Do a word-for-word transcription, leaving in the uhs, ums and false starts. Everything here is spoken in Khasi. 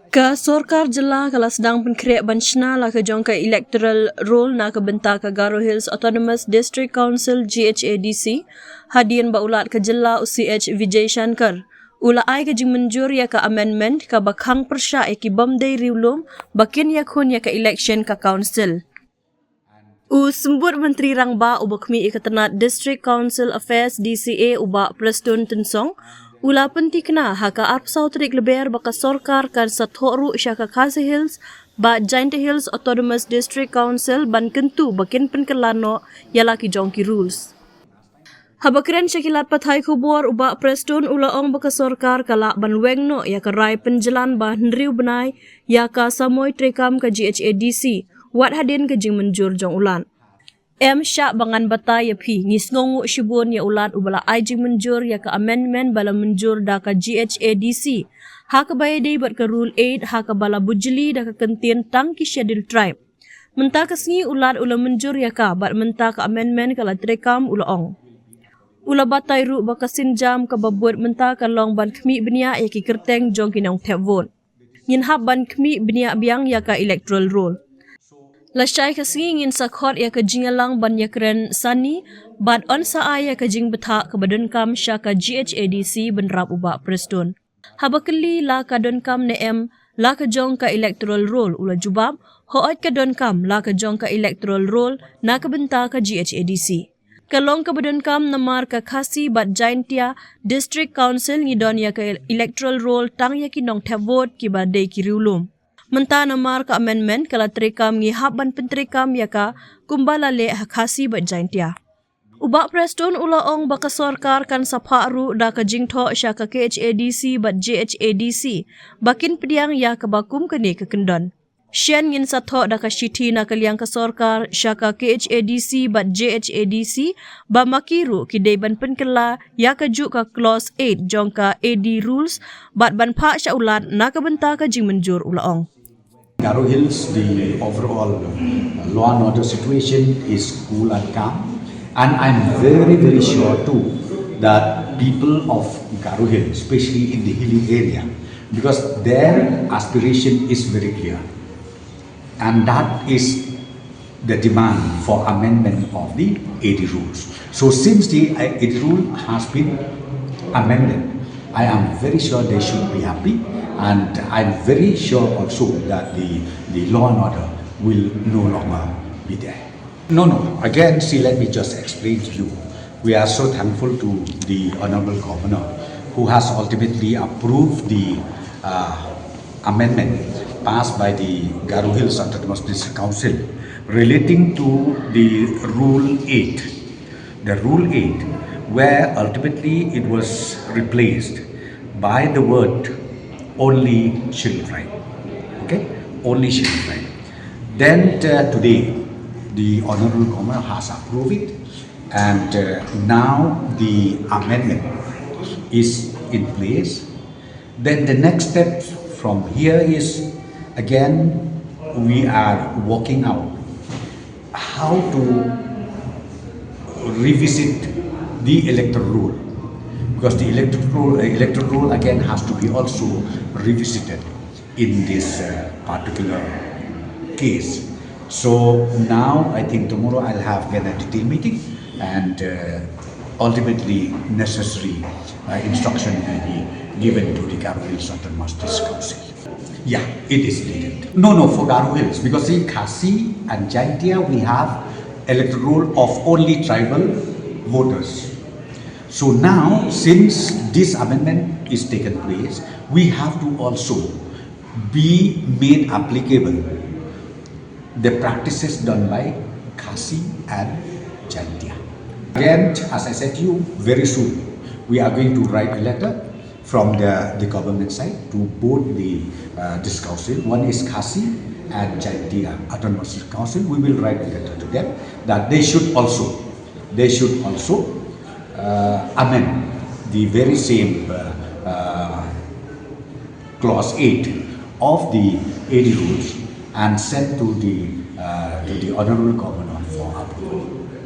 Ka sorkar jylla ka la sdang pynkhreh ban shna la ka jong ka electoral roll na ka bynta ka Garo Hills Autonomous District Council, G H A D C, hadien ba u Lat ka jylla u C H Vijay Shankar u la ai ka jingmynjur ïa ka amendment kaba khang pyrshah ïa ki bym dei riewlum ba kin ïakhun ïa ka election ka council. U Symbud Myntri Rangbah uba khmih ïa ka tnad District Council Affairs, D C A, u Bah Prestone Tynsong u la pynthikna ha ka arphew saw tarik Lber ba ka sorkar kan sa thoh ruh sha ka Khasi Hills bad Jaintia Hills Autonomous District Council ban kyntu ba kin pynkylla noh ïa la ki jong ki rules. Haba kren sha ki lad pathai khubor, u Bah Prestone u la ong ba ka sorkar ka lah ban weng noh ïa ka rai pynjlan ba hynriew bnai ïa ka samoi treikam ka G H A D C wat hadien ka jingmynjur jong u Lat. Em shah ba ngan batai ïa phi, ngi sngewnguh shibun ïa u Lat uba la ai jingmynjur ïa ka amendment ba la mynjur da ka G H A D C ha kaba ïadei bad ka Rule eight ha kaba la bujli da ka kyntien tang ki Scheduled Tribe. Mynta ka sngi u Lat u la mynjur ïa ka bad mynta ka amendment ka la treikam, u la ong. U la batai ruh ba ka sienjam kaba bud mynta ka long ban khmih bniah ïa ki kyrteng jong ki nongthep vote. Ngin hap ban khmih bniah biang ïa ka electoral roll. Lashai ka sngi ngin sa khot ïa ka jingïalang ban ïakren sani bad yn sa ai ïa ka jingbthah kaba donkam sha ka G H A D C, bynrap u Bah Prestone. Haba kylli la ka donkam ne em la ka jong ka electoral roll, u la jubab, hooid ka donkam la ka jong ka electoral roll na ka bynta ka G H A D C. Ka long kaba donkam namar ka Khasi bad Jaintia District Council ngi don ïa ka electoral roll tang ïa ki nongthep vote kiba dei ki riewlum. Mynta namar ka amendment ka la treikam, ngi hap ban pyntreikam ïa ka kumba la leh ha Khasi bad Jaintia. U Bah Prestone u la ong ba ka sorkar kan sa phah ruh da ka jingthoh sha ka K H A D C bad J H A D C ba kin pdiang ïa kaba kum kane ka kyndon. Shen ngin sa thoh da ka shithi na ka liang ka sorkar sha ka K H A D C bad J H A D C ba ma ki ruh ki dei ban pynkylla ïa kajuh ka clause eight jong ka A D rules bad ban phah sha u Lat na ka bynta ka jingmynjur, u la ong. Garo Hills, the overall, uh, law and order situation is cool and calm. And I'm very, very sure too that people of Garo Hills, especially in the hilly area, because their aspiration is very clear, and that is the demand for amendment of the A D rules. So since the, uh, A D rule has been amended, I am very sure they should be happy, and I'm very sure also that the, the law and order will no longer be there. No, no. Again, see, let me just explain to you. We are so thankful to the Honorable Governor who has ultimately approved the, uh, amendment passed by the Garo Hills Autonomous District Council relating to the Rule eight. The Rule eight, where ultimately it was replaced by the word only Scheduled Tribe. Okay? Only Scheduled Tribe. Then, uh, today, the Honorable Governor has approved it, and, uh, now the amendment is in place. Then the next step from here is, again, we are working out how to revisit the electoral roll, because the electoral roll, electoral roll again has to be also revisited in this, uh, particular case. So now I think tomorrow I'll have again a detailed meeting, and, uh, ultimately necessary, uh, instruction will be given to the Garo Hills Autonomous District Council. Yeah, it is needed. No, no, for Garo Hills, because in Khasi and Jaintia we have electoral roll of only tribal voters. So now, since this amendment is taken place, we have to also be made applicable the practices done by Khasi and Jaintia. Again, as I said to you, very soon we are going to write a letter from the, the government side to both the, uh, this council. One is Khasi and Jaintia Autonomous Council. We will write a letter to them that they should also, they should also, uh, amend the very same, uh, uh, clause eight of the A D rules and send to the, uh, to the Honorable Governor